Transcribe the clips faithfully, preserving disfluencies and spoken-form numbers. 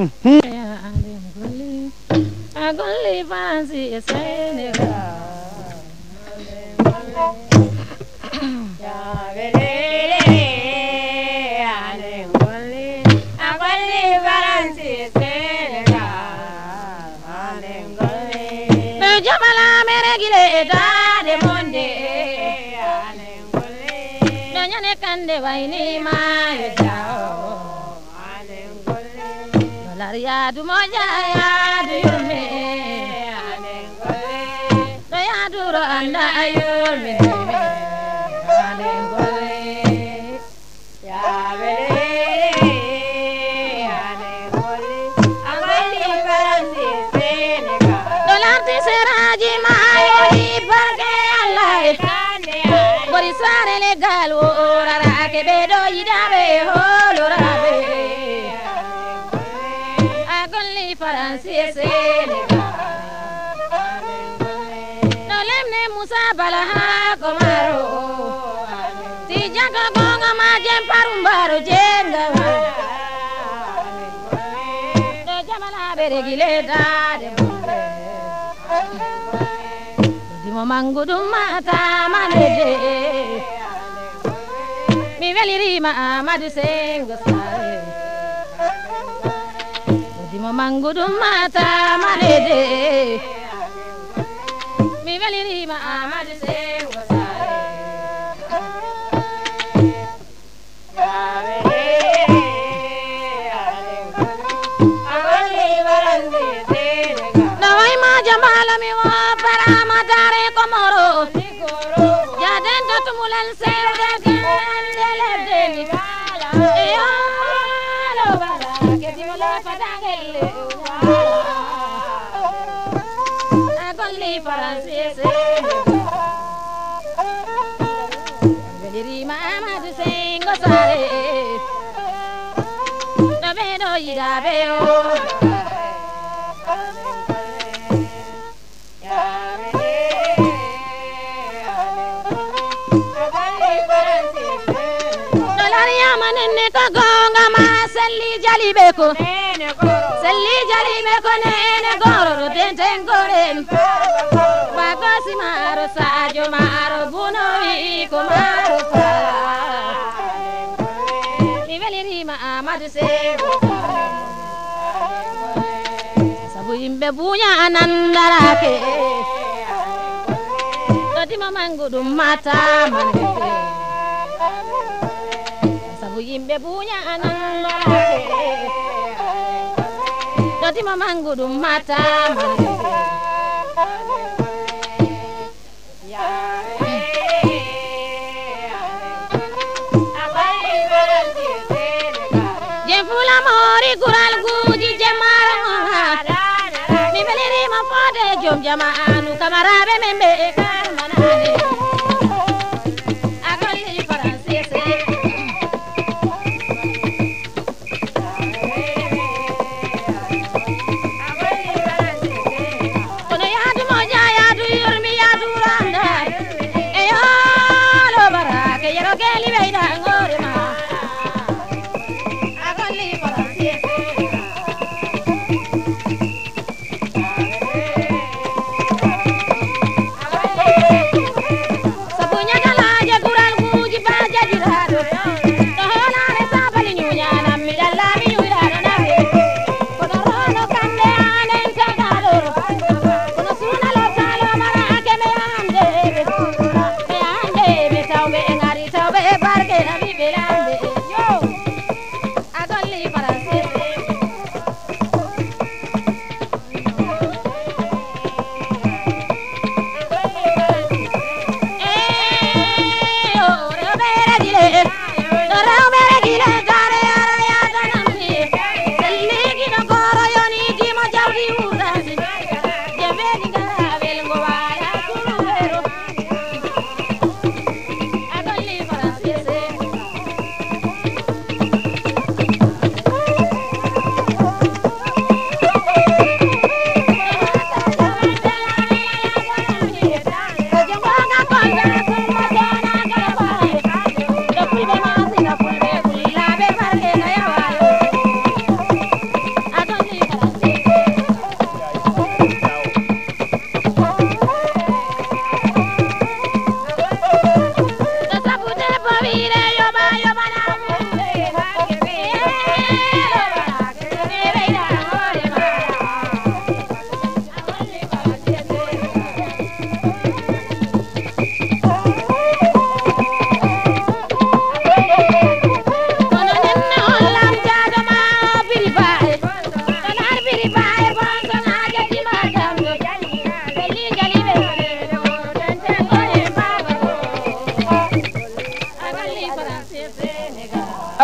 A golli Faransi e Senegal. Ɓe jomala mere gile e daade monde. Ɗo ñande kande wayni maayo jawo. Dolar yaadu moƴƴa yaadu yurme. Ɗo yaaduro anda a yurme. Dolar ti seraji maayo di barke Allah. Bori sare legal wo orara ke ɓe ɗo yiɗaɓe holoraɓe. A golli Faransi e Senegal. No lemne Musa Bala ha ko maro. Ti jago gonga ma jem parumbaro jenga. No jamala bere gile dade. Dimo mangu ɗum mata manede. Mi welirima Amadou Sengo Sare. Dimo mangu ɗum mata manede. Mi welirima Amadou Sengo Sare. Nawai ma jambala mi wa para matare Komoro. Jaden to tumulan sew de gandele deni. Eyo, lo bala ke dimala patangele. A golli Faransi e Senegal. Welirima Amadou Sengo Sare. No ɓe ɗo yiɗaɓe o. Dolar yama nenne ko gonga ma selli jaliɓe ko. Selli jaliɓe ko nene goro denten goren. Bagosi maro sajo maro buno wi ko maro fa. Mi welirima Amadou Sego. Sabu yimɓe buña anan darake. Ɗo dima mangu ɗum mata mangu. Sabu yimɓe buña anan darake. Ɗo dima mangu ɗum mata mangu. Jen fula mori kural guji jemaro. Mi belirima fode jom jama anu kamarabe membe e karmanade. A golli Faransi e Senegal. Kono yaadu moƴƴa, yaadu yurmi, yaadu randa. E yo lo barake, yero geli ɓeyda ngore ma. A golli Faransi e Senegal.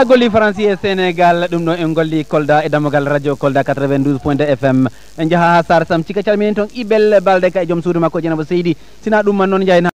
Golli Faransi e Sénégal, ɗum ɗo en golli Kolda e dammugal radio Kolda quatre-vingt-douze point deux F M. En njaha ha Sare Sam Cika, calmini toon Ibel Balde ka e joom suudu makko Dieynaba Seydi. Sina ɗum man noon njayna